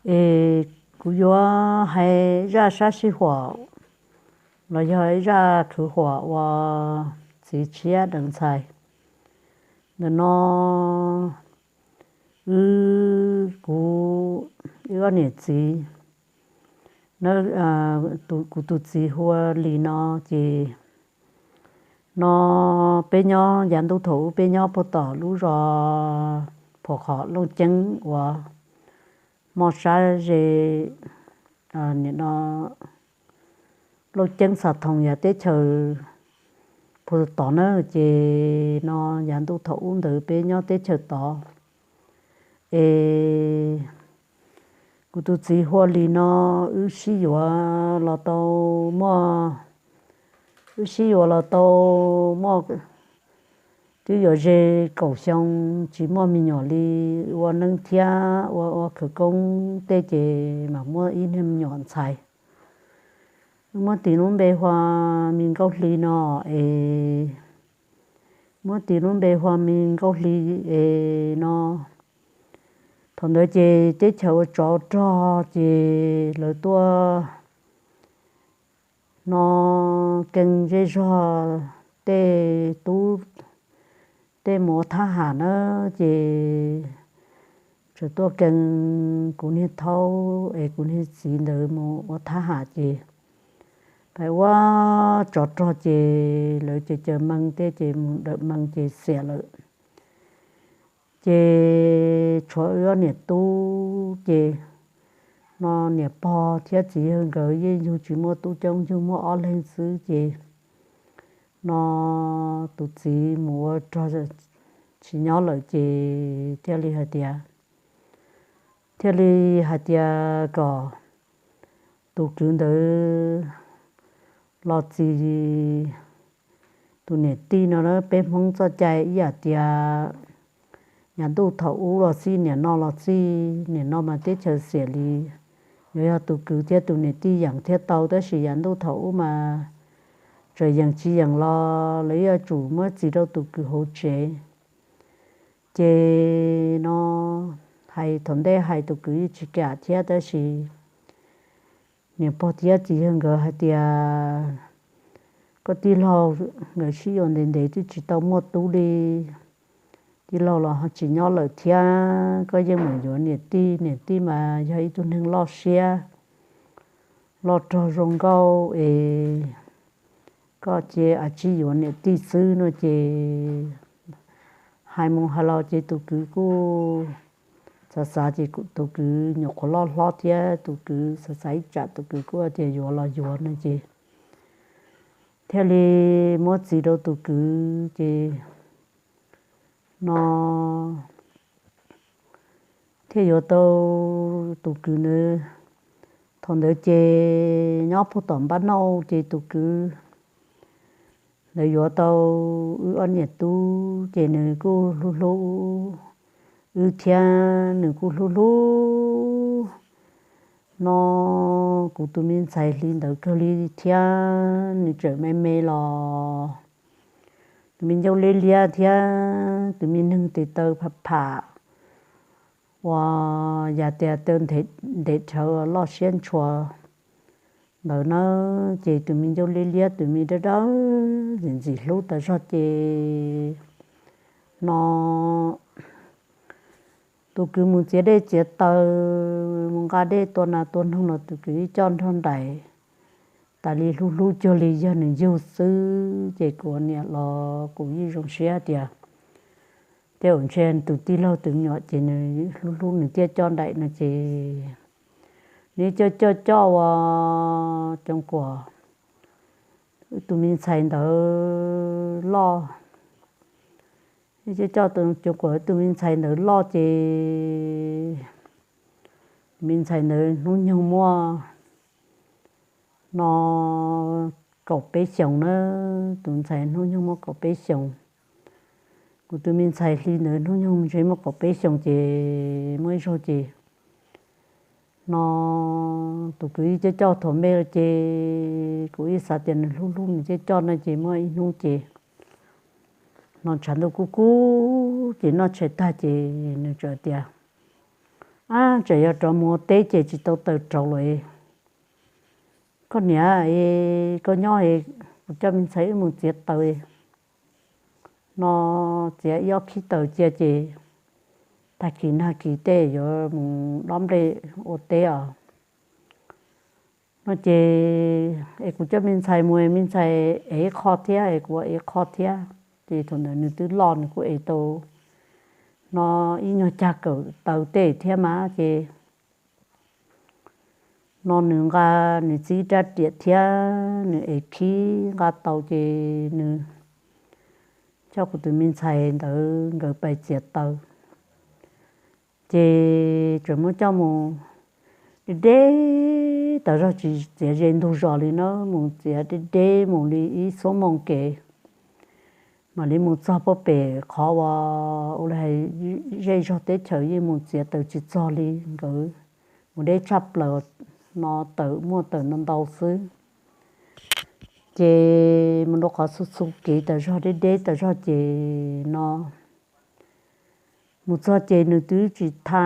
Es kuv yuav hais zaj sab sij huam los yog zaj khwv huam uas txiv tshiab deev ntxhais. Ntawm no wb, kuv, wb ob niam txiv, kuv tus txiv hu ua Lis no, ces no peb nyob yav ntuj thaum ub peb nyob puag tom lub zos Phom Khom Looj Ceeb uas hmo sab ze, nim no Looj Ceeb Xas Thoos yav teb chaws puag tod na. Ces no yav ntuj thaum ub ntawd peb nyob teb chaws tod. Es kuv tus txiv hu ua Lis no, wb sib yuav los tau muaj, wb sib yuav los tau muaj, twb yuav ze kaum xyoo tsis muaj me nyuam li. Ua neeb thiab ua ua khawv koob tej ces mam muaj ib niag me nyuam ntxhais. Muab tis lub npe hu ua Me Nkauj Hli no es, muab tis lub npe hu ua Me Nkauj Hli es no. Thaum ntawd ces teb chaws ua tsov rog ces lawv tuaj no kees zej zog tej tub tej mus ua thab ham na, ces txawm tuaj kees kuv niag thaub es kuv niag txiv ntawd mus ua thab ham ces pais ua tsov rog ces lawv ces caws mees tej ces mus dawm mees ces xiam lawm. Ces tshuav wb ob niam tub ces no niam pog thiab txiv yawg nkawd yeej yug tsis muaj tub coob, yug muaj ob leeg xwb ces no tus txiv mus ua rog tsis nyob lawm ces thiaj li hais tias, thiaj li hais tias kom tus kwv ntawd los txis tus niam tij no na. Peb Hmoob txoj cai ib yam tias yav ntuj thaum ub los xij, niam no los xij, niam no mas teb chaws xiam li, yuav yog tus kwv thiab tus niam tij yeem thiaj tau, tab sis yav ntuj thaum ub mas txawm yeem tsis yeem los lawv yuav tsum muab txis rau tus kwv hauv tsev. Ces no hais thaum ntej hais tus kwv yeej tsis kam thiab, tab sis niam pog thiab txiv yawg nkawd hais tias koj tij laug nkawd sib yuav ntev ntev twb tsis tau muaj tub li, tij laug los ho tsis nyob lawm thiab, koj yeej mus yuav niam tij, niam tij mas yog ib tug neeg loj siab loj rog zoo nkauj es koj cia li tsib yuav niam tij xwb no. Ces hais mus hais los ces tus kwv kuj xav xav ces tus kwv nyuam qhuav loj hlob thiab, tus kwv xav xav ib tsam tus kwv kuj tias yuav los yuav no ces thiaj li muab txis rau tus kwv ces no thiaj yuav tau tus kwv ntawd. Thaum ntawd ces nyob puag tom npab nauj ces tus kwv ntawd yuav tau wb ob niam tub ces nws kuj hlub hlub wb thiab nws kuj hlub hlub no kuv tus me ntxhais Hli ntawd kawg li thiab. Nws tseem me me los tus me ncauj liab liab thiab tus me neeg tes taw pham pham uas yam tias taw ntev dhawv loj siab ntshua ntawd na. Ces tus me ncauj liab liab tus me dawb dawb ntxim ntxim hlub tas zog ces no tus kwv mus txiav dej txiav taws mus nqa dej tua nas tua noog los tus kwv ib coj nrog nraim tas li hlub hlub cuag li yog nws yug xwb. Ces kuv niam los kuv yeej zoo siab tias tej zaum ntshe tus tij laug tus me nyuam ces nws hlub hlub nws thiaj coj nraim no ces nws coj coj coj ua coov kuam tus me ntxhais ntawd loj. Coj coj coov kuam tus me ntxhais ntawd loj ces tus me ntxhais ntawd hnub nyoog muaj no kaum peb xyoos na. Tus ntxhais hnub nyoog muaj kaum peb xyoos. Kuv tus me ntxhais Hli ntawd hnub nyoog ntshe muaj kaum peb xyoos ces muaj ib zaug ces no tus kwv ib coj coj thaum me los ces kuv ib xav tias nws hlub hlub nws coj coj no ces muaj ib hnub ces no tshav ntuj kub kub ces noj tshais tag ces nws txawm tias, a, Tseem yog rov mus ua teb ces tsis tau taws raug lawm. Koj niam, koj nyob, kuv coj me ntxhais wb mus txiav taws no, txiav ib ob khib taws cia ces tag kis nag kis tej yuav mus dob nplej ua teb os no ces es kuv coj me ntxhais mus, me ntxhais ev ib qho thiab es kuv ev ib qho thiab. Ces thaum ntawd nws twb loj, nws kuj ev tau no ib nyuag cag kawm taws tej thiab mas ces no nws nqa nws txiv rab riam thiab nws ev khib nqa tau ces nws coj kuv tus me ntxhais ntawd nkawd pais txiav taws. Ces tseem muab coj mus deb deb tas zog, tsis txiav ze ntug zos li na, mus txiav deb deb mus li ib xuab moos kev mam li mus txog puag pem qhov uas ua li hais zej zog teb chaws, yeej mus txiav taws tsis txog li. Nkawd mus deb tshaj plaws no, taws muaj taws ntau ntau xwb. Ces mus rau qhov txhu txhu kev tas zog, deb deb tas zog ces no mus txog ces nws twb tsis tha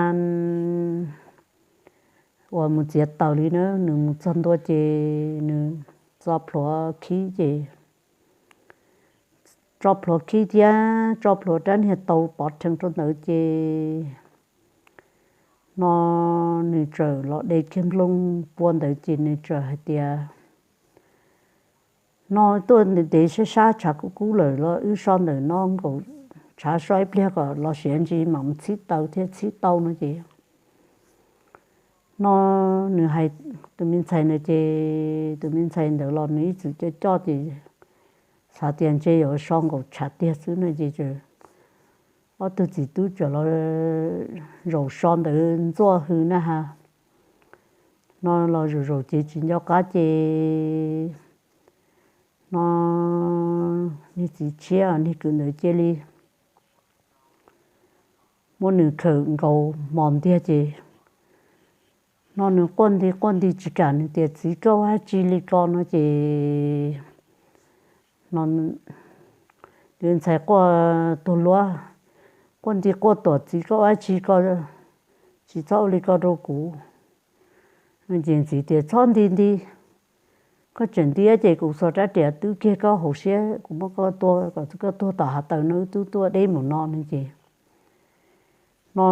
uas mus txiav taws li na. Nws mus txog ntua ces nws tso plhuav khib ces tso plhuav khib thiab tso plhuav rab niag tau pov rhees rau ntawd ces no nws txawm los de kiag nplooj pua ntawd ces nws txawm hais tias, no tuaj ntev ntev sab sab tshav kub kub lawm los wb so ntawm no nkaum tshav so ib pliag kom los siav ntsis mam mus txhib taws thiaj txhib tau no ces no nws hais tus me ntxhais ntawd ces tus me ntxhais ntawd los nws ib txwm coj coj ces xav tias ntshe yuav so nkaum tshav tiag xwb no ces ob tug txiv tub txawm los zaum so ntawd ntxuaj hws na has no los zaum zaum ces tsis nco qab ces no niag txiv tshiab niag kwv ntawd cia li muab nws khawm nkaus mos ntiag ces no nws quaj nti quaj nti tsis kam, nws tias txiv koj ua dab tsi li ko no ces no tus ntxhais quaj tuag luab, quaj nti quaj tuam, txiv koj ua dab tsi ko, tsis txhob ua li ko rau kuv. Ces txiv tias txhob nti nti, koj tseem nti ces kuv xuas rab riam twb kiag koj hauv siab, kuv muab koj tua kom koj tuag tom hav taws no wb twb tuaj deb mus no no ces no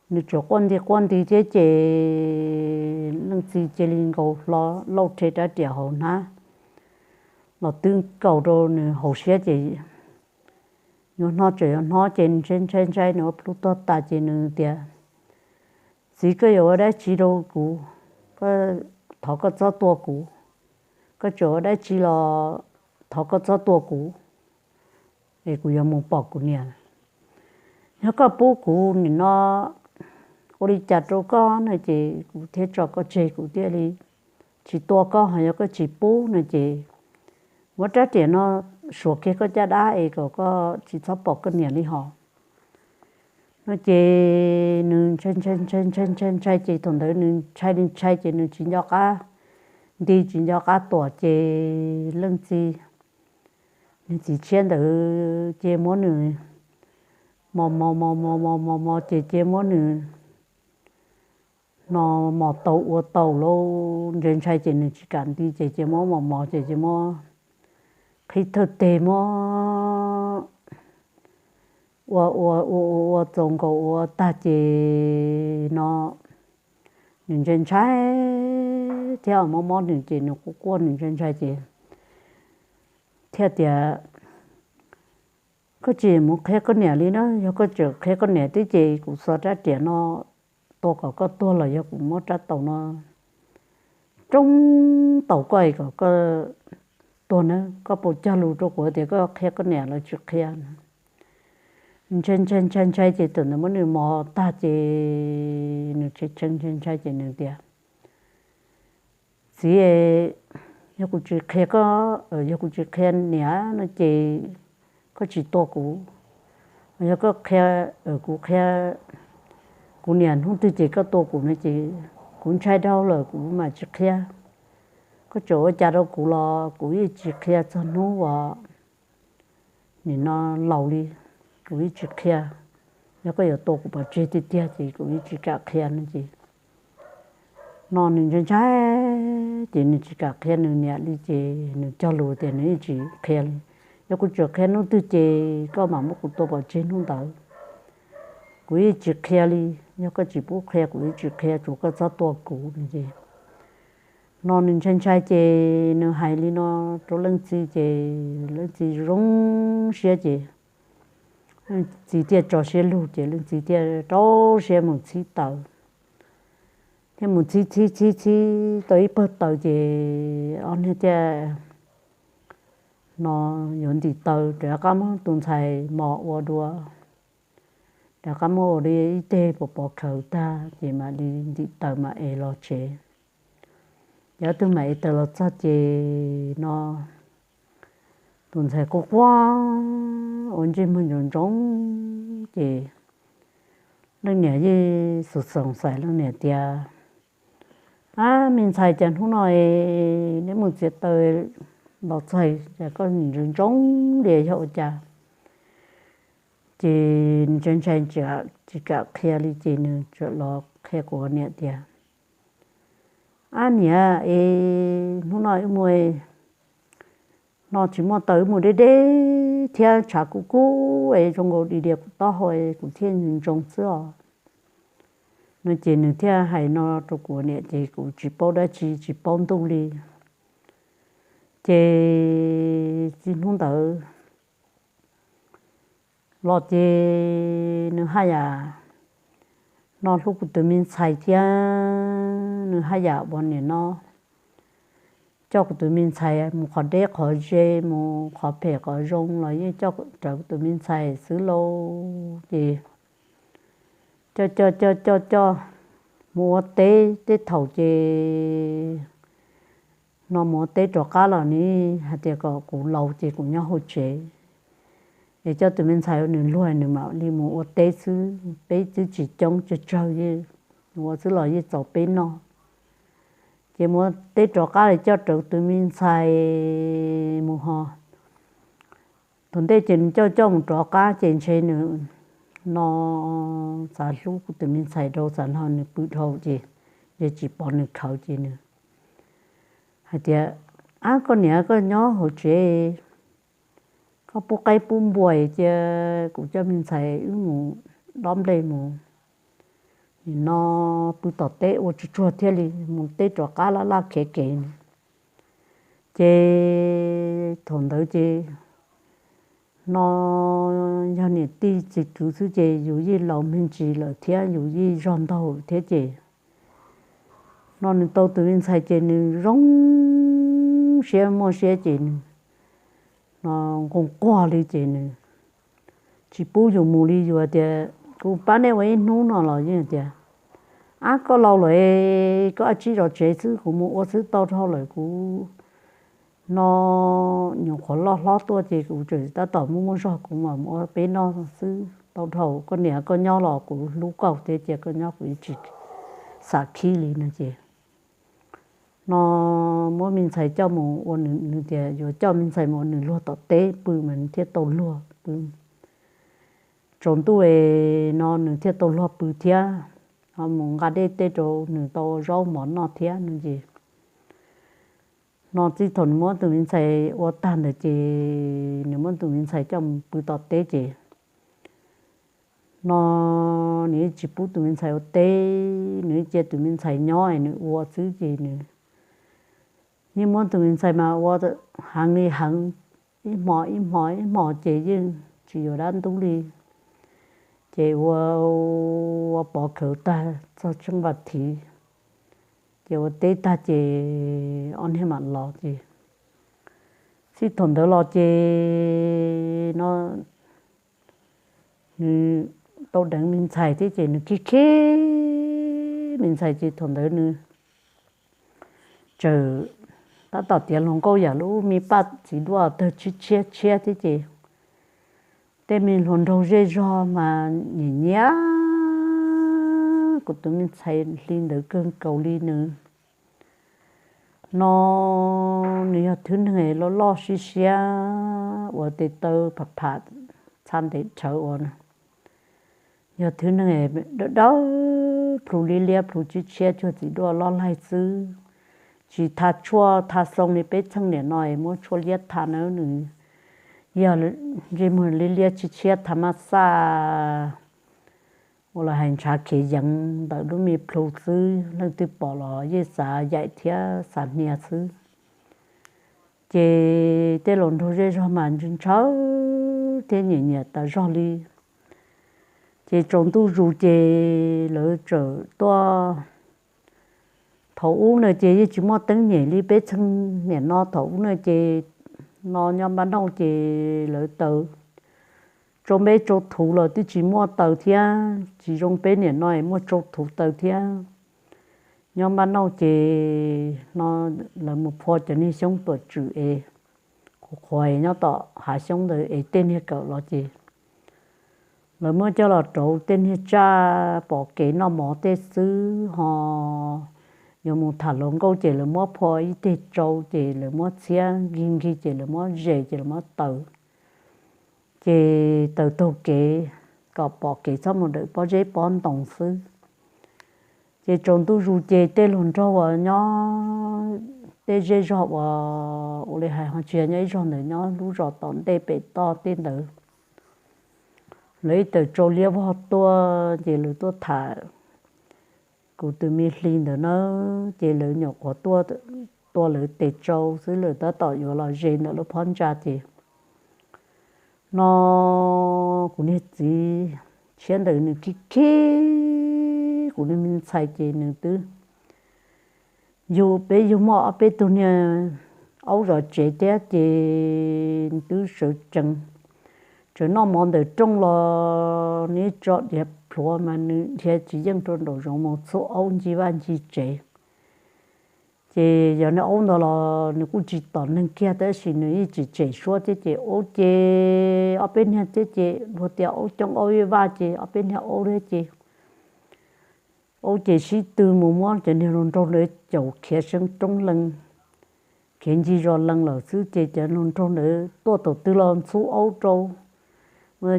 nws tsuas quaj nti quaj nti thiab ces leej txiv cia li nkaus hlo lauj rhe rab riam hauv hnab los twb nkaus rau nws hauv siab ces yuav hnov tseem yuav hnov ces nws ntshai ntshai ntshai, nws ua plhu tuag tas ces nws tias txiv koj yuav ua dab tsi rau kuv, thov koj txhob tua kuv, koj tseem ua dab tsi los thov koj txhob tua kuv es kuv yuav mus pom kuv niam. Yog koj pub kuv nim no ua li cas rau koj no ces kuv thiaj tso koj tseg, kuv thiaj li tsis tua koj, ho yog koj tsis pub no ces muab rab riam no suav kiag koj caj dab es kom koj tsis txhob pom koj niam li hos no ces nws ntshai ntshai ntshai ntshai ntshai ntshai ces thaum ntawd nws ntshai li ntshai ces nws tsis nco qab nti tsis nco qab tuam ces leej txiv, nws txiv tshiab ntawd ces muab nws mos mos mos mos mos mos mos ces cia muab nws no mos tau ua tau lauj, ntshai ntshai ces nws tsis kam nti ces cia muab mos mos ces cia muab qhib thawj teg muab ua ua ua ua ua txaus nkaus ua tag ces no nws ntshai ntshai thiab mob mob nws ces nws quaj quaj nws ntshai ntshai ces thiaj tias koj tsis mus qhia koj niam li na, yog koj tseem qhia koj niam thiab ces kuv xuas rab riam no tua kom koj tuag los yog kuv muab rab taus no roob taus koj kom koj tuag na, koj puas cog lus rau kuv tias koj qhia koj niam los tsis qhia? Ntshai ntshai ntshai ntshai ces thaum ntawd muab nws mos tag ces nws tshee tshee ntshai ntshai ces nws tias txiv, yog kuv tsis qhia koj, yog kuv tsis qhia niam no ces koj tsis tua kuv. Yog koj qhia, kuv qhia kuv niam hnub twg ces koj tua kuv no ces kuv ntshai dhau lawm kuv mam tsis qhia. Koj tseem ua cas rau kuv los kuv yeej tsis qhia txog hnub uas nim no laus li, kuv yeej tsis qhia. yog koj yuav tua kuv pov tseg tiag tiag ces kuv yeej tsis kam qhia no ces. No nws ntshai ntshai ces nws tsis kam qhia nws niam li ces nws cog lus tias nws yeej tsis qhia li. Yog kuv tseem qhia hnub twg ces koj mam muab kuv tua pov tseg hnub ntawd. Kuv yeej tsis qhia li, yog koj tsis pub qhia kuv yeej tsis qhia, tsuas koj txhob tua kuv no ces. No nws ntshai ntshai ces nws hais li no rau leej txiv ces leej txiv zoo siab ces leej txiv thiaj tso siab lug ces leej txiv thiaj rau siab mus txhib taws. Thiaj mus txhib txhib txhib txhib tau ib pawg taws ces ob niag thiaj no yuav ntim taws rov qab muab tus ntxhais mos ua dua, rov qab muab ua li ib teg pov pov khawv tag ces mam li ntim taws mam ev los tsev. Ces ob tug mam ev taws los txog ces no tus ntxhais quaj quaj ua ntsej muag ntsoov ntsoov ces leej niam yeej xav xav xav leej niam tias, Ab, me ntxhais, cas hnub no neb mus txiav taws los txog cas koj ntsoov ntsoov li yog ua cas? Ces ntshai ntshai tsis kam qhia li ces nws txawm los qhia kuv niam tias, Ab niam, es hnub no wb mus no tsis muaj taws, wb mus deb deb thiab tshav kub kub es zoo nkaus li dias kuv taub hau kuv thiaj ntsoov xwb os. No ces nws thiaj hais no rau kuv niam ces kuv tsis paub dab tsi tsis paub ntuj li. Ces txij hnub ntawd los ces nws haj yam no hlub kuv tus me ntxhais thiab nws haj yam ua niam no coj kuv tus me ntxhais mus qhov deb qhov ze mus qhov phem qhov zoo los yeej coj rawv kuv tus me ntxhais xwb lauj. Ces coj coj coj coj coj mus ua teb tej thaum ces no mus ua teb rov qab los nws hais tias kom kuv laus ces kuv nyob hauv tsev es coj tus me ntxhais ua nws luag nws mam li mus ua teb xwb, peb twb tsis coob tsawg tsawg, ua xwb los yeej txaus peb noj. Ces mus ua teb rov qab los coj rawv tus me ntxhais mus ho thaum ntej ces nws coj coj mus rov qab ces ntshe nws no xav hlub kuv tus me ntxhais dhau xav nrog nws pw dhau ces ntshe tsis pom nws khawv ces nws hais tias, Ab, koj niam, koj nyob hauv tsev, koj pub qaib pub npua cia kuv coj me ntxhais wb mus dob nplej mus nim no pw tom teb ua tsuag tsuag thiaj li mus teb rov qab laj laj khiav kev. Ces thaum ntawd ces no yog niam tij txiv kwv xwb ces yus yeej laus me ntsis lawm thiab yus yeej zog ntaug thiab ces no nws tau tus me ntxhais ces nws zoo siab muaj siab ces nws no nqoo quag li ces nws tsis pub yus mus li, yus tias, Kuv pab nej ua ib hnub no los yeej tias, Ab, koj laus lawm, koj ua tib zog tsev xwb, kuv mus ua xwb tau dhau lawm, kuv no nyuam qhuav loj hlob tuaj ces kuv tseem tab tom muaj muaj zog, kuv mam mus ua peb noj xwb tau dhau, koj niam koj nyob los kuv hlub koj thiab cia koj nyob kuv tsis xav khib li no ces no muab me ntxhais coj mus ua nws, nws tias yuav coj me ntxhais mus ua nws luag tom teb pw mas nws thiaj tau luag pw. Tsaus ntuj es no nws thiaj tau luag pw thiab, ho mus nqa dej tej rau nws tau zaub mov noj thiab no ces no txij thaum nws muab tus me ntxhais ua tag ntawd ces nws muab tus me ntxhais coj mus pw tom teb ces no nws yeej tsis pub tus me ntxhais ua teb, nws cia tus me ntxhais nyob es nws ua xwb ces nws yeej muab tus me ntxhais mas ua heev li heev, ib hmo ib hmo ib hmo ces yeej tsis yuav dab ntub li. Ces ua, ua pov khawv tag txog tsheej vas thiv, ces ua teb tag ces ob niag mam los ces txij thaum ntawd los ces no nws tau deev me ntxhais thiab ces nws khib khib me ntxhais ces thaum ntawd nws tseem tab tom tiav hluas nkauj yam lub me paj txiv duaj tawg tshiab tshiab tshiab thiab ces tej me hluas nraug zej zog mas nyiam nyiam kuv tus me ntxhais hli ntawd kawg nkaus li nws. No nws yog thwb neeg loj loj siab siab uas tes taw pham pham txha ntev rhawv uas Yog thwv neeg dawb dawb, plhu liab liab, plhu tshiab tshiab, cuag txiv duaj loj laig xwb. Tsis tha tshuaj tha xoo li peb txheej niam no es muab tshuaj liab tha nawb, nws yog ntsej muag liab liab tshiab tshiab tha mab xaj, ua los hais ntshav khiav yeev ntawm lub me plhu xwb. Leej twg pom los yeej xav yaim thiab xav hnia xwb. Ces tej hluas nraug zej zog mas ntshaw thiab nyiam nyiam tas zog li. Ces tsaus ntuj zus ces lawv txawm tuaj. Thaum ub na ces yeej tsis muaj teeb nyem li peb txheej niam no, thaum ub na ces no nyob npab nauj ces lawv taws tsau npeb tsau thuv los twb tsis muaj taws thiab, tsis zoo peb niam no es muaj tsau thuv taws thiab. Nyob npab nauj ces no lawv mus phua cov niag xyoob tuam tswm es qhuav qhuav nyob tom hav xyoob ntawd es tej niag kawm los ces lawv muab coj los rauv tej niag tsaj pom kev noj mov tej xwb ho. Yuav mus tham hluas nkauj ces lawv muab phua ib teg tsau ces lawv muab txhiab nkig nkig ces lawv muab zes ces lawv muab taws, ces taws taug kev kom pom kev txhob mus dawm pob zeb pob ntoo xwb. Ces tsaus ntuj zus ces tej hluas nraug uas nyob tej zej zog uas ua li hais ho tsis yog nyob ib zog ntawd, nyob lub zos tom ntej pem toj tej ntawd, lawv ib tawm tsau liab vog tuaj ces lawv tuaj tham kuv tus me hli ntawd na, ces lawv nyuam qhuav tuaj tua lawv tes tsau xwb, lawv tab tom yuav los ze ntawm lub phab ntsa ces no kuv niag txiv tshiab ntawd nws khib khib kuv niag me ntxhais ces nws twb, yus peb yug muaj ob peb tug niag aub zov tsev thiab ces nws twb sawv tsees, tseem noj mov ntawm rooj los nws tso dhia plhuav mas nws dhia tsis yeej rau nraum zoov mus txhub aub ncig vaj ncig tsev. Ces yog niag aub ntawd los nws kuj tsis tom neeg kiag tab sis nws yeej tsis tsem suab thiab ces aub ces ob peb niag thiab ces luag tias aub coob aub vaj ces ob peb niag aub thiab ces aub ces sib tw mus muab cov niag hluas nraug ntawd caum khiav seev roob lees, khiav ncig zos lees lawm xwb ces cov hluas nraug ntawd tuaj thaum twg los ntxhub aub rau.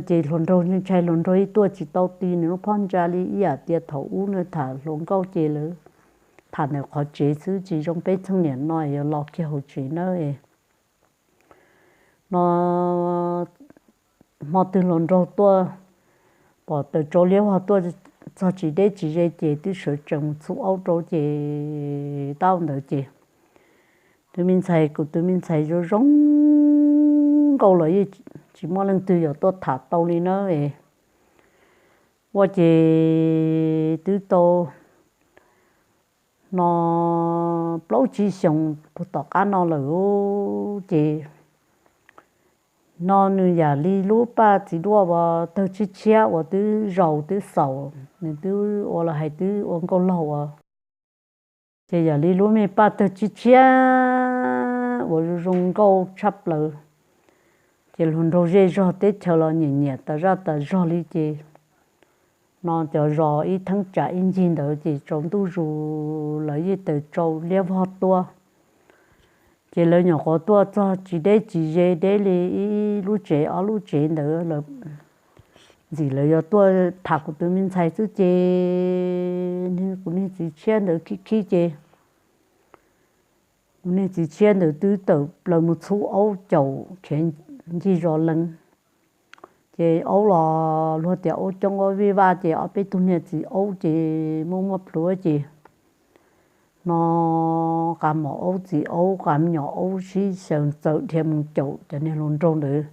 Ces hluas nraug ntshai hluas nraug ib tuaj tsis tau ti nws lub phab ntsa li, ib yam tias thaum ub nws tham hluas nkauj ces lawv tham ntawm qhov tsev xwb, tsis zoo peb txheej niam no yuav los kiag hauv tsev nawb. No hmo twg hluas nraug tuaj pom tawm tsau liab vog tuaj txog tsis deb tsis ze ces twb sawv tsees mus txhub aub rau ces tau ntawd ces tus me ntxhais, kuv tus me ntxhais zoo zoo nkauj los yeej tsis muaj leej twg yuav tuaj tham tau li na. Ua ces twb tau no plaub tsib xyoos puag tom qab no lawm ces no nws yam li lub paj txiv duaj uas tawg tshiab tshiab uas twb zaus twb xaus, nws twb ua los hais twb ua nkauj laug uas, ces yam li lub me paj tawg tshiab tshiab uas zoo zoo nkauj tshaj plaws. Ces hluas nraug zej zog teb chaws los nyiam nyiam tas zaj tas zog li ces no cov zos ib theeb tsam ib ncig ntawd ces tsaus ntuj zus lawv yeej tawm tsau liab vog tuaj. Ces lawv nyuam qhuav tuaj txog tsis deb tsis ze deb li ib lub tsev ob lub tsev ntawd lawm, ntxim lawv yuav tuaj tham kuv tus me ntxhais xwb ces kuv niag txiv tshiab ntawd khib khib ces kuv niag txiv tshiab ntawd twb tawm plaws mus txhub aub caum khiav ncig zos lees. Ces aub los luag tias aub coob aub vij vaj ces ob peb tug niag txiv aub ces muaj muaj plhuav ces no qab mos aub txiv aub qab me nyuam aub sib xyaw txawm dhia mus caum cov niag hluas nraug ntawd,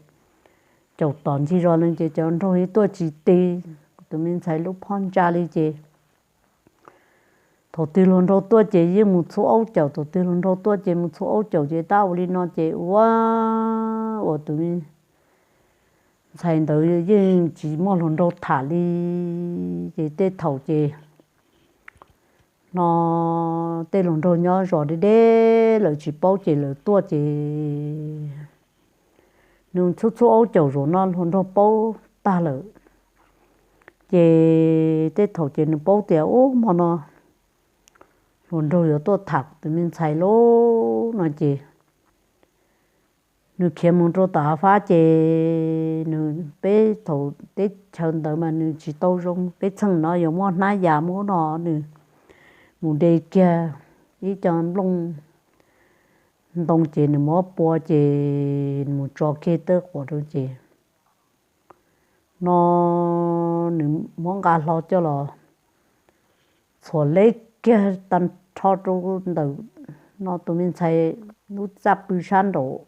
caum tom ncig zos lees ces cov nraug ib tuaj tsis ti kuv tus me ntxhais lub phab ntsa li ces thaum twg hluas nraug tuaj ces yeej mus txhub aub caum, thaum twg hluas nraug tuaj ces mus txhub aub caum ces tab ua li no ces ua, ua tus me ntxhais ntawd yeej tsis muaj hluas nraug tham li. Ces tej thaum ces no tej hluas nraug nyob zos deb deb lawv tsis paub ces lawv tuaj ces nws txhub txhub aub caum zaum no hluas nraug paub tag lawm. Ces tej thaum ces nws paub tias ub hmo no hluas nraug yuav tuaj tham kuv tus me ntxhais lauj no ces Nws khiav mus rau tom hav fab ces nws, peb thaum teb chaws ntawd mas nws tsis tau zoo, peb txheej no yuav muaj hnab yas muab no, nws mus de kiag ib co nplooj ntoo ces nws muab pua ces mus tso kiag tawb quav rau ces no nws muab nqa hlo coj los txhuam leb kiag tag nrho rau ntawm no tus me ntxhais lub txaj pw sab nraum,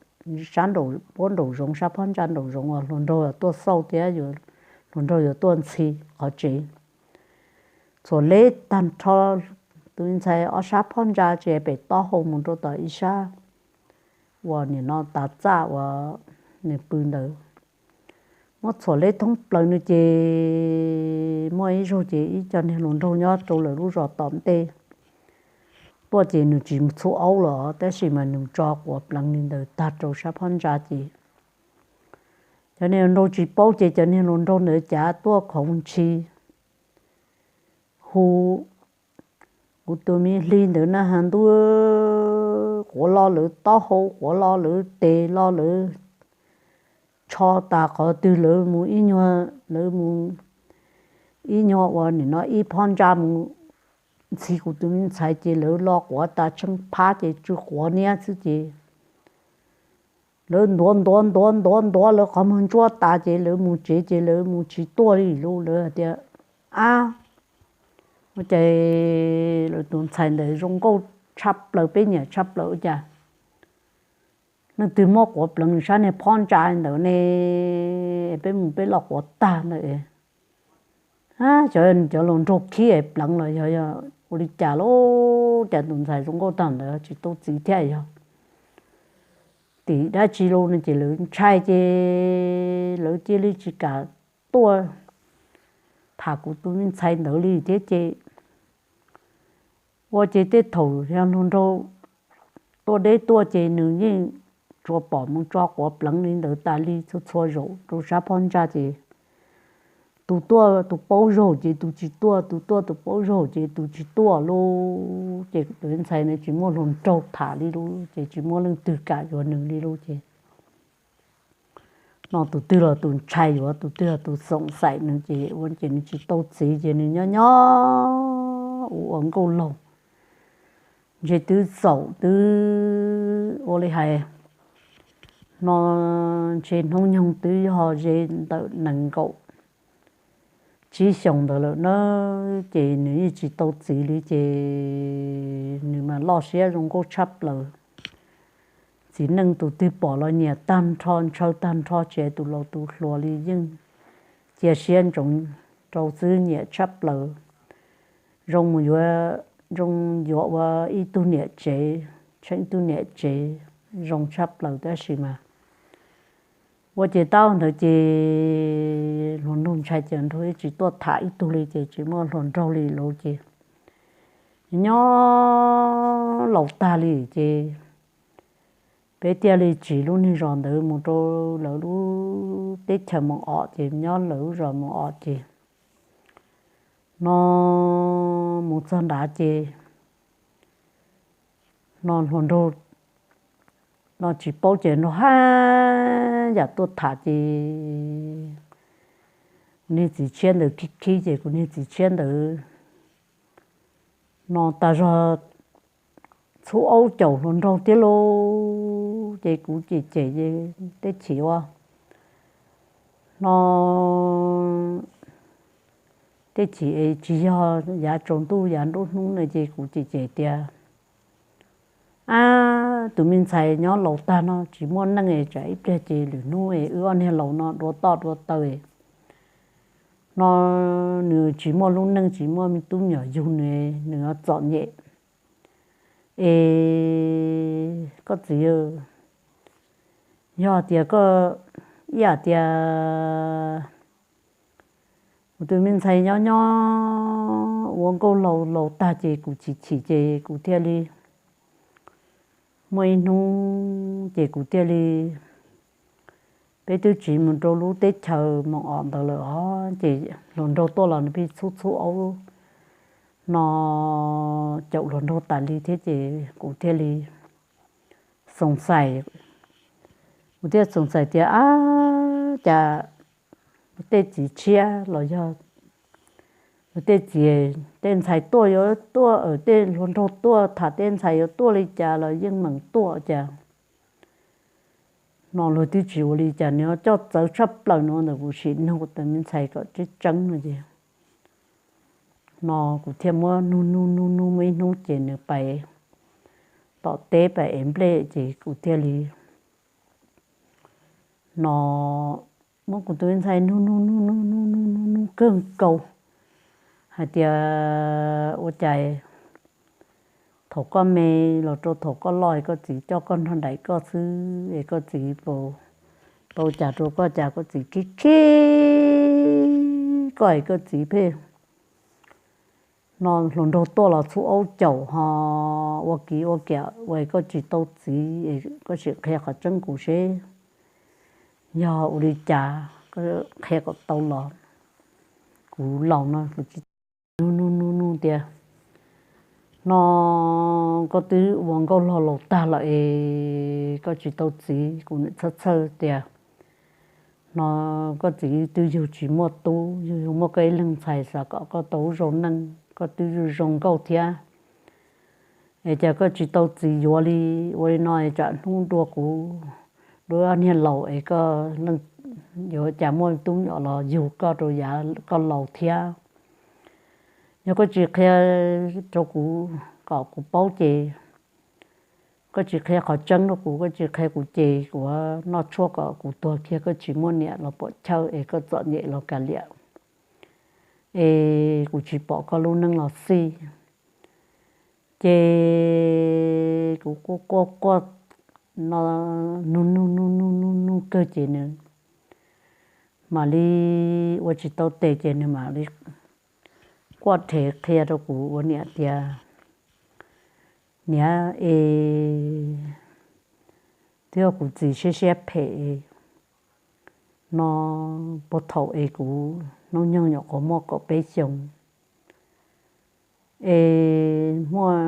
sab nraum puab nraum zoov, sab phab ntsa nraum zoov uas hluas nraug yuav tuaj xauj thiab hluas nraug yuav tuaj ntxhi qhov tsev. Txhuam leb tag nrho tus me ntxhais ob sab phab ntsa tsis pem taub hau mus rau tom ib sab uas nim no tav txaj uas nws pw ntawd. Muab txhuam leb thoob plaws nws ces muaj ib zaug ces ib co niag hluas nraug nyob rau lawv lub zos tom ntej tuaj ces nws tsis txhub aub los tab sis mas nws tso quav pleev li ntawd tag rau sab phab ntsa ces cov niag hluas nraug tsis paub ces cov niag hluas nraug ntawd cav tuaj khoov ntshis hu kuv tus me hli ntawd na has ntuj, quav lo lawv taub hau, quav lo lawv tes, lo lawv tsho tas qhov twg lawv mus ib nyuag, lawv mus ib nyuag uas nim no ib phab ntsa mus ntxhi kuv tus me ntxhais ces lawv lo quav tas tsheej phab ces tsw quav niab xwb ces lawv ntuav ntuav ntuav ntuav ntuav lawv qhov muag ntsuab tas ces lawv mus tsev ces lawv mus tsis tuaj li lawm. Lawv hais tias, ab, ua cas lawv tus ntxhais ntawd zoo nkauj tshaj plaws, peb nyiam tshaj plaws ua cas leej twg muab quav pleev sab niag phab ntsa ntawd ne, peb mus peb lo quav tag ntawd. Cov, cov hluas nraug khib pleev los yog ua li cas lauj, cas tus ntxhais zoo nkauj tag ntawd tsis tau txiv thiab yog tim dab tsi lauj no ces lawv ntshai ces lawv cia li tsis kam tuaj tham kuv tus me ntxhais ntawd li thiab ces ua ces tej thaum yog hluas nraug tuaj deb tuaj ces nws yeej tsuas pom mus tso quav pleev li ntawd tas li txhua txhua zaus rau sab phab ntsa ces tus tuaj tus paub zaug ces tus tsis tuaj, tus tuaj tus paub zaug ces tus tsis tuaj lauj. Ces tus ntxhais ntawd tsis muaj hluas nraug tham li lauj, ces tsis muaj leej twg kam yuav nws li lauj ces no tus twg los tus ntshai yuav, tus twg los tus xoom xaim nws ces ua ces nws tsis tau txiv ces nws nyob nyob ua ua nkauj laug, ntshe twb txaus twb ua li hais no, ntshe hnub nyoog twb yog ze ntawm nees nkaum tsib xyoos ntawd lawm na, ces nws yeej tsis tau txiv li ces nws mas loj siab zoo nkauj tshaj plaws. Txiv neej tus twg pom los nyiam tag nrho ntshaw tag nrho tsis hais tus laus tus hluas li yeej cia siab ntsoov rau xwb, nyiam tshaj plaws. Zoo mus yuav, zoo yuav ua ib tug niam tsev, tsheej ib tug niam tsev zoo tshaj plaws tab sis mas ua ces tau ntawd ces hluas nraug ntshai ces nraug tsis tuaj tham ib tug li ces tsis muaj hluas nraug li lauj ces nyob laus tag li ces peb thiaj li tsiv lub niag zos ntawd mus rau lawv lub teb chaws Moos Om ces nyob lawv lub zos Moos Om ces no mus txog nrad ces no hluas nraug no tsis paub ces nraug haj yam tuaj tham ces kuv niag txiv tshiab ntawd khib khib ces kuv niag txiv tshiab ntawd no tas zog txhub aub caum hluas nraug thiab lauj ces kuv cem cem tej chim ua no tej chim tsis yog yav tsaus ntuj yav nruab hnub no ces kuv cem cem tias ab, tus me ntxhais nyob laus tag no tsis muaj neej es tsam ib pliag ces lwm hnub es wb ob niag laus no dua toj dua taw no nws tsis muaj lub neej tsis muaj me tub me nyuam yug nws, nws txom nyem es koj txiv, yog tias koj ib yam tias kuv tus me ntxhais nyob nyob ua nkauj laus laus tag ces kuv chim chim ces kuv thiaj li muaj ib hnub ces kuv thiaj li, peb twb tsiv mus rau lub teb chaws Moos Om ntawd lawm os ces hluas nraug tuaj los nws pheej txhub txhub aub no caum hluas nraug tas li thiab ces kuv thiaj li xoom xais Kuv thiaj txoos txais tias, ab, cas tej txiv tshiab los yog tej txiv, tej ntxhais tuaj yuav tuaj, tej hluas nraug tuaj tham tej ntxhais yuav tuaj li cas los yeej meem tuaj cas. No luag twb tsis ua li cas, nws coj txawv tshaj plaws no ntawm kuv sim nug tus me ntxhais kom tseeb tseeb no ces, no kuv thiaj muab nug nug nug nug muaj ib hnub ces nws pais tom teb pais ev nplej ces kuv thiaj li, no muab kuv tus me ntxhais nug nug nug nug nug nug nug nug kawg nkaus hais tias, ua cas thaum koj me los rau thaum koj loj es koj txiv coj koj nrog nraim koj xwb es koj txiv pau, pau cas rau koj cas koj txiv khib khib koj es koj txiv pheej, no hluas nraug tuaj los txhub aub caum ho ua kiv ua kiam ua es koj tsis tau txiv es koj sim qhia qhov tseeb kuv seb yog ua li cas, koj qhia kom tau los. Kuv laus no kuv tsis nug nug nug nug tias, no koj twb ua nkauj laug laus tag lawm es koj tsis tau txiv. Kuv niam txhawj txhawj tias, no koj txiv twb yug tsis muaj tub, yug yug muaj koj ib leeg ntxhais xav kom koj tau lub zoo neej, koj twb zoo zoo nkauj thiab es cas koj tsis tau txiv yuav li. Ua li no tsam hnub dua kuv, dua niag laus es koj yuav cas muaj tub nyom los yug koj rau yav koj laus thiab. Yog koj tsis qhia rau kuv kom kuv paub ces, koj tsis qhia qhov tseeb rau kuv, koj tsis qhia kuv ces kuv noj tshuaj kom kuv tuag kiag, koj tsis muaj niam los pom chawj es koj txom nyem los kav liam es kuv tsis pom koj lub neej los xij. Ces kuv quaj quaj quaj, no nug nug nug nug nug nug kawg ces nws mam li ua tsis tau tes ces nws mam li quaj rhev qhia rau kuv ua niam tias, niam es, twb yog kuv txiv siab siab phem, no puag thaum es kuv hnub nyoog nyuam qhuav muaj kaum peb xyoos es muaj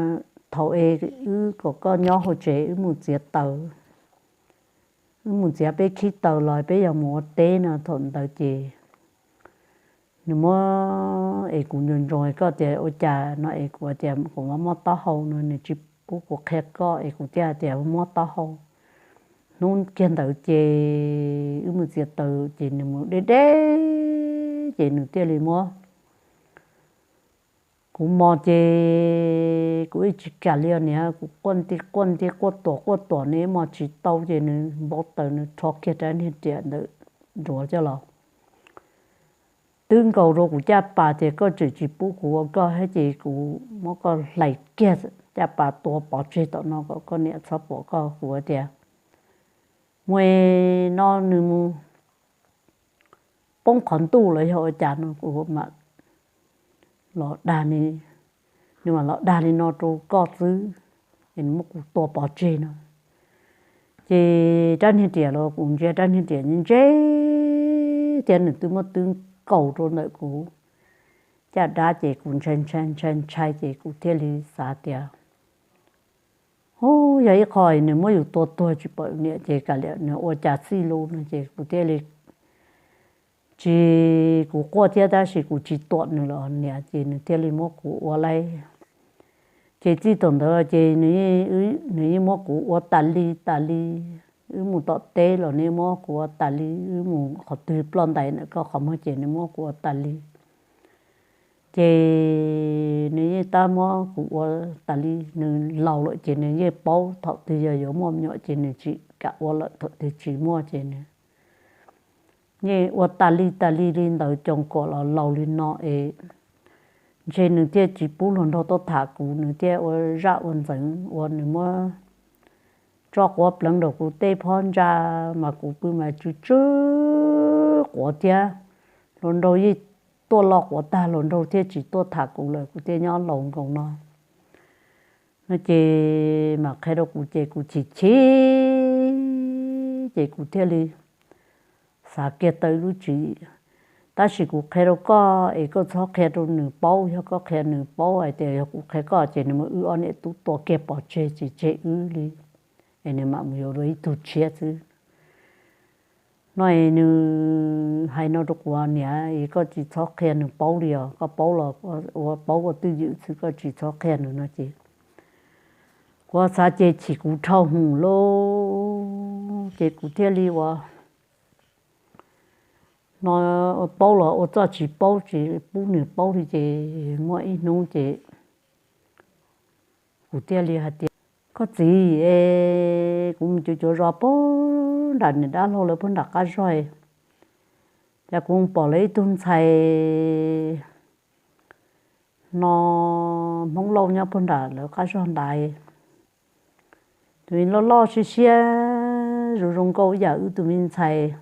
thaum es wb kom koj nyob hauv tsev wb mus txiav taws, wb mus txiav peb khib taws los peb yog mus ua teb no thaum ntawd ces nws muab es kuv ntsoov ntsoov koj tias ua cas no es kuv tias kuv muab mob taub hau no nws tsis pub kuv qhia koj es kuv thiaj tias mob taub hau. Hnub kiag ntawd ces wb mus txiav taws ces nws mus deb deb ces nws thiaj li muab kuv mos ces kuv ib tsis kam li os niam, kuv quaj nti quaj nti quaj tuam quaj tuam nws mos tsis tau ces nws npau taws nws rho kiag rab niag riam ntawd nruav coj los twb nkaus rau kuv caj pas tias koj tseem tsis pub kuv ua koj thiab ces kuv muab koj hlais kiag caj pas tua pov tseg tom no kom koj niam txhob pom koj. Kuv tias muaj no nws mus poob qhov ntuj los yog ua cas no kuv mam los dag, nws mam los dag li no rau koj xwb es nws muab kuv tua pov tseg no. Ces rab niag riam los kuv ntsia rab niag riam ntse thiab nws twb muab twb nkaus rau ntawm kuv caj dab ces kuv ntshai ntshai ntshai ntshai ces kuv thiaj li xav tias hu yog ib qho nws muab yus tua tuag tsis pom niam ces kav liam nws ua cas xij lus no ces kuv thiaj li tsis, kuv quaj thiab tab sis kuv tsis tuam nws los niam ces nws thiaj li muab kuv ua laib. Ces txij thaum ntawd ces nws yeej muab kuv ua tas li tas li. Wb mus tom teb los nws muab kuv ua tas li, wb mus qhov twg ploj ntais ntawm koj qhov muag ces nws muab kuv ua tas li. Ces nws yeej tab muab kuv ua tas li, nws laus lawm ces nws yeej paub thaum twg yog yuav muaj me nyuam ces nws tsis kam ua lawm, thaum twg tsis muaj ces nws yeej ua tas li tas li li ntawd coos kom los laus li no es ntshe nws thiaj tsis pub hluas nraug tuaj tham kuv, nws thiaj ua zaj ua ntxeev ua nws muab tso quav pleev nraum kuv tej phab ntsa mas kuv pw mas tsw tsw quav thiab. Hluas nraug yeej tuaj lo quav tag hluas nraug thiaj tsis tuaj tham kuv lawm, kuv thiaj nyob laus nkaus no. No ces mam qhia rau kuv ces kuv chim chim ces kuv thiaj li xav kiag tau lub tswv yim. Tab sis kuv qhia rau koj es koj txhob qhia rau nws paub, yog koj qhia nws paub hais tias yog kuv qhia koj ces nws muab wb ob niam tub tua kiag pov tseg tsis tseg wb li es nws mam mus yuav dua ib tug tshiab xwb. No es nws hais no rau kuv, niam, koj tsis txhob qhia nws paub li os, koj paub los ua paub ua twj ywm xwb, koj tsis txhob qhia nws no ces kuv xav ces chim kuv dhau hwv lawm ces kuv thiaj li ua no, paub los ua txoj tsis paub tsis pub nws paub li ces muaj ib hnub ces kuv thiaj li hais tias, koj txiv, es kuv mus cuav cuav zos puag nram niam dab laug lawv puag nram qab zog, cas kuv pom lawv ib tug ntxhais no Hmoob Lauj nyob puag nram lawv qab zog ntawd, tus loj loj siab siab zoo zoo nkauj ib yam wb tus me ntxhais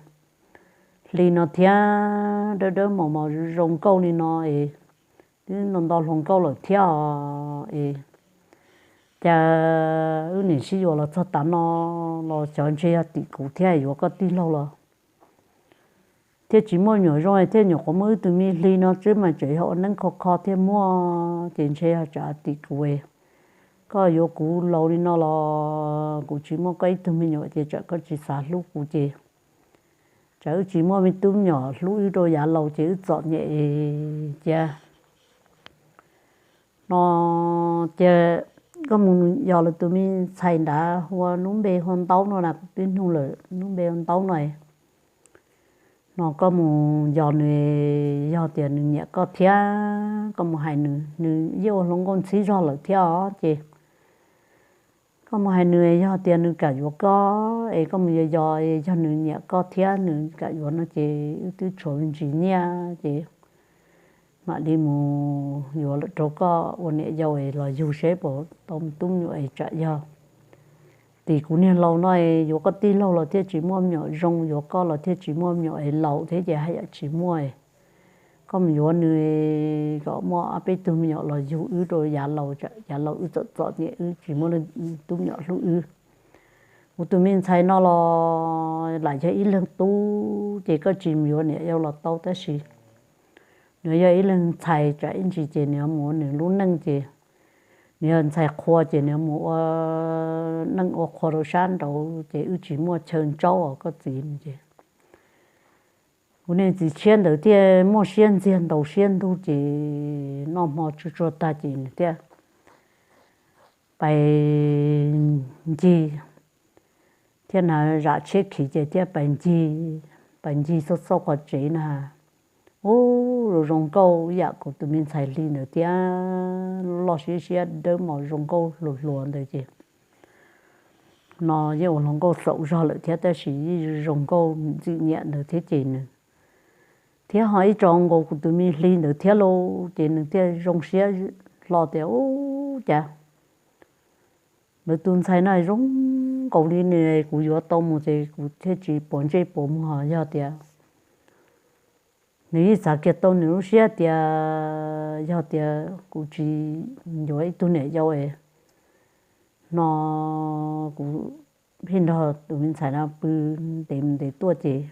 hli no thiab, dawb dawb mos mos zoo zoo nkauj li no es, twb nto nto hluas nkauj lawm thiab os es, cas wb niam sib yuav los txog tav no los xyov ntshe yog tim kuv thiab yuav koj tij laug los thiaj tsis muaj me nyuam zoo thiab, nyuam qhuav muaj wb tus me hli no xwb mas tseem yog ua neeb kho kho thiaj muaj ces ntshe yog tsam tim kuv, koj yuav kuv laus li no los kuv tsis muaj koj ib tug me nyuam ces tsam koj tsis xav hlub kuv ces tsam wb tsis muaj me tub me nyuam hlub wb rau yav laus ces wb txom nyem cia no. Ces koj mus yos lawv tus me ntxhais ntawd hu ua Nub Npe Hua Ntaub no na, kuv twb nug lawm, Nub Npe Hua Ntaub no no koj mus yos nws, yog tias nws nyiam koj thiab koj mus hais nws, nws yeej ua hluas nkauj ntxhib zog lawm thiab os ces koj mus hais nws yog tias nws kam yuav koj es koj mus yos yos, yog nws nyiam koj thiab nws kam yuav no ces wb twb tshuav me ntsis nyiaj ces mam li mus yuav lawm rau koj ua niam yau es los yug seb puas tau me tub me nyuam es tsam yog tim kuv niag laus no es yuav koj tij laug los thiaj tsis muaj me nyuam zoo, yuav koj los thiaj tsis muaj me nyuam es laus thiab ces haj yam tsis muaj. Koj mus yuav nws kom muaj ob peb tug me nyuam los yug wb rau yav laus, yav laus wb txom txom nyem wb tsis muaj tub me nyuam hlub wb. Kuv tus me ntxhais no los lam yog ib leeg tub ces koj tsis mus yuav niam yau los tau tab sis nws yog ib leeg ntxhais tsam ib ntsis ces nws mus ua nws lub neej ces nws yog ntxhais qhua ces nws mus ua neej ua qhua rau sab nraud ces wb tsis muaj chaw ntsaub os koj txiv no ces kuv niag txiv tshiab ntawd thiaj muaj siab ntxiag ntaus siab ntug ces noj hmo tsuag tsuag tag ces nws thiaj pais ncig, thiab na zam tsheb khiv ces thiab pais ncig, pais ncig xauj xauj qhov tsev na. Ub, zoo zoo nkauj ib yam kuv tus me ntxhais hli ntawd thiab, loj siab siab dawb mos zoo nkauj hluas hluas ntawd ces no yeej ua hluas nkauj xaum zog lawm thiab tab sis yeej zoo nkauj ntxim nyiam ntawd thiab ces nws thiab ho ib tso nkaus kuv tus me hli ntawd thiab lauj ces nws thiaj zoo siab hlo tias ub cas lawv tus ntxhais no zoo nkaus li nws, kuv yuav tau mus ces kuv thiaj tsis puas ntsej puas muag. Yog tias nws yeej xav kiag tau nws lub siab tias yog tias kuv tsis yuav ib tug niam yau es no kuv pheej nrog tus me ntxhais no pw ntev mus ntev tuaj ces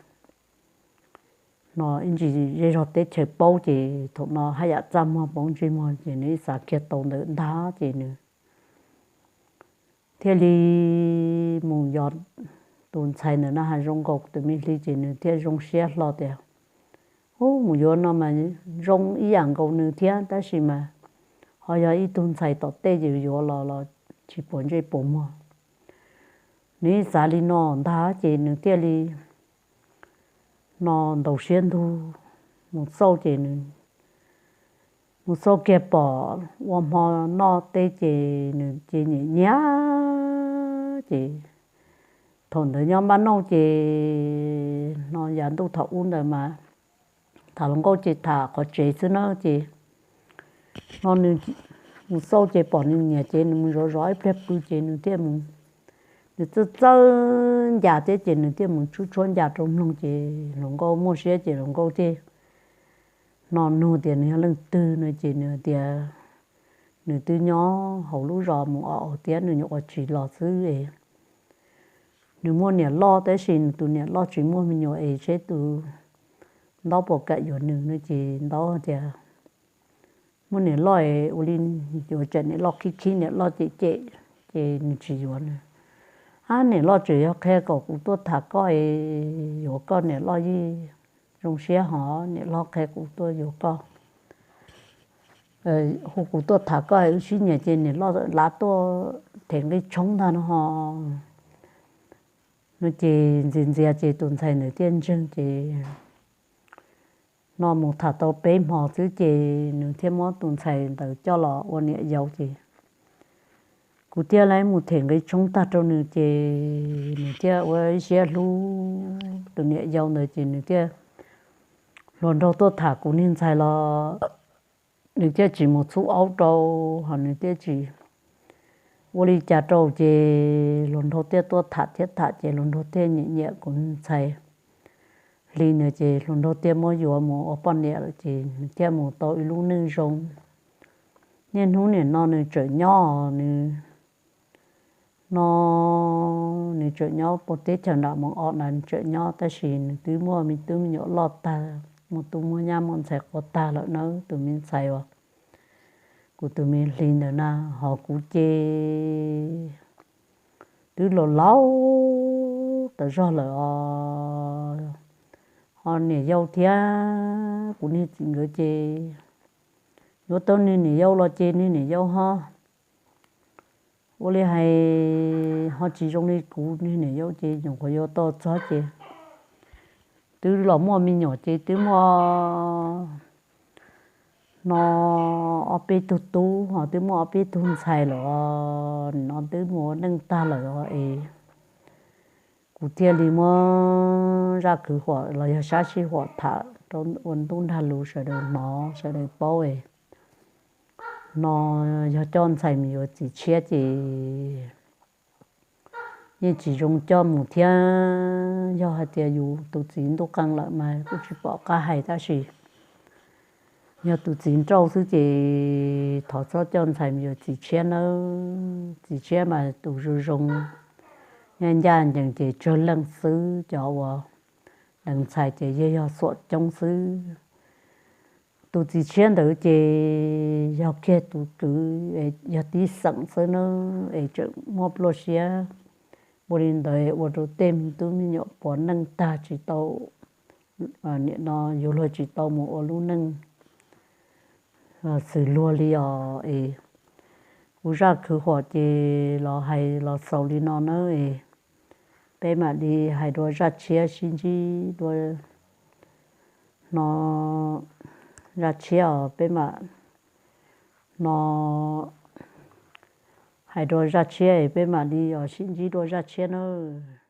no ib ntsis zej zog teb chaws paub ces thaum no haj yam txaj muag paub ntsej muag ces nws ib xav kiag tau ntawd ntag ces nws thiaj li mus yos tus ntxhais ntawm no ha zoo nkaus tus me hli ces nws thiaj zoo siab hlo tias ub, mus yuav no mas zoo ib yam nkaus nws thiab tab sis mas ho yog ib tug ntxhais tom tej ces yuav los los tsis puas ntsej puas muag. Nws ib xav li no ntag ces nws thiaj li no ntaus siab ntug mus xauj ces nws mus xauj kiag pom ua hmo noj teb ces nws ces nyiam nyiam ces thaum ntawd nyob npaj nauj ces no yav ntuj thaum ub ntawd mas tham hluas nkauj ces tham qhov tsev xwb na ces no nws mus xauj ces pom nws nyiam ces nws mus zov zov ib pliag pw ces nws thiaj mus, nws txawj txawj ncas thiab ces nws thiaj mus tshuab tshuab ncas rau mloog ces hluas nkauj muaj siab ces hluas nkauj thiaj no nug tias nws yog leej twg no ces nws tias nws twb nyob hauv lub zos mus os thiab nws nyuam qhuav tsis los xwb es nws muaj niam loj tab sis nws tus niam loj tsis muaj me nyuam es seb tus ntaub puas kam yuav nws no ces ntaub tias muaj niam loj es ua li yuav tsam niam loj khib khib niam loj cem cem ces nws tsis yuav nws. Ab, niam loj tseem yog qhia kom kuv tuaj tham koj es yuav koj, niam loj yeej zoo siab hos niam loj qhia kuv tuaj yuav koj, hu kuv tuaj tham koj es wb sib nyiam ces niam loj lav tuaj them nqi tshoob ntag no hos. No ces ntxias ntxias ces tus ntxhais ntawd thiaj ntseeg ces no mus tham tau peb hmo xwb ces nws thiaj muab tus ntxhais ntawd coj los ua niam yau ces kuv thiaj li mus them nqi tshoob tag rau nws ces nws thiaj ua ib siab hlub tus niam yau ntawd ces nws thiaj hluas nraug tuaj tham kuv niag ntxhais los nws thiaj tsis mus txhub aub rau, hos nws thiaj tsis ua li cas rau ces hluas nraug thiaj tuaj tham thiab tham ces hluas nraug thiaj nyiam nyiam kuv ntxhais Hli ntawd ces hluas nraug thiaj muab yuav mus ua poj niam lawm ces nws thiaj mus tau ib lub neej zoo. Niaj hnub nim no nws tseem nyob, nws no nws tseem nyob puag teb chaws nram Moos Os na, nws tseem nyob tab sis nws twb muaj me tub me nyuam loj tag, muaj tub muaj nyab muaj ntxhais quas tag lawm nawb. Tus me ntxhais uas kuv tus me Hli ntawd na, hos kuv ces twb los laus tas zog lawm os. Hos niam yau thiab kuv niag txiv nkawd ces yuav tau niag niam yau los ces niag niam yau ho ua li hais ho tsis zoo li kuv niag niam yau ces nyuam qhuav yuav tau txog ces twb los muaj me nyuam ces twb muaj no ob peb tug tub hos twb muaj ob peb tug ntxhais lawm, no twb mus ua neej tag lawm os es kuv thiaj li muab zaj kwv huam los yog sab sij huam tham rau ua ntuj nrag lus sawv daws hnov sawv daws paub es no yog coj ntxhais mus yuav txiv tshiab ces yeej tsis zoo coj mus thiab. Yog hais tias yus tus txiv ntuj qee lawm mas kuj tsis pom qab hais tab sis yog tus txiv nrauj xwb ces thov txhob coj ntxhais mus yuav txiv tshiab nawb. Txiv tshiab mas tus zoo zoo, ncaj ncaj ncees ces tsawg leej xwb, cov uas deev ntxhais ces yog yog xuam coob xwb. Tus txiv tshiab ntawd ces yog kiag tus kwv, yog tib xeem xwb na, es tseem muaj pluaj siab. Ua li ntawd ua rau tej me tub me nyuam puav leej tag tsis tau, nim no yuav luag tsis tau mus ua lub neej xws luag li os es. Kuv zaj kwv huam ces los hais los xaus li no na es peb mam li hais dua zaj tshiab sib ntsib dua no. Zaj tshiab os peb mam no hais dua zaj tshiab es peb mam li os sib ntsib dua zaj tshiab nawb.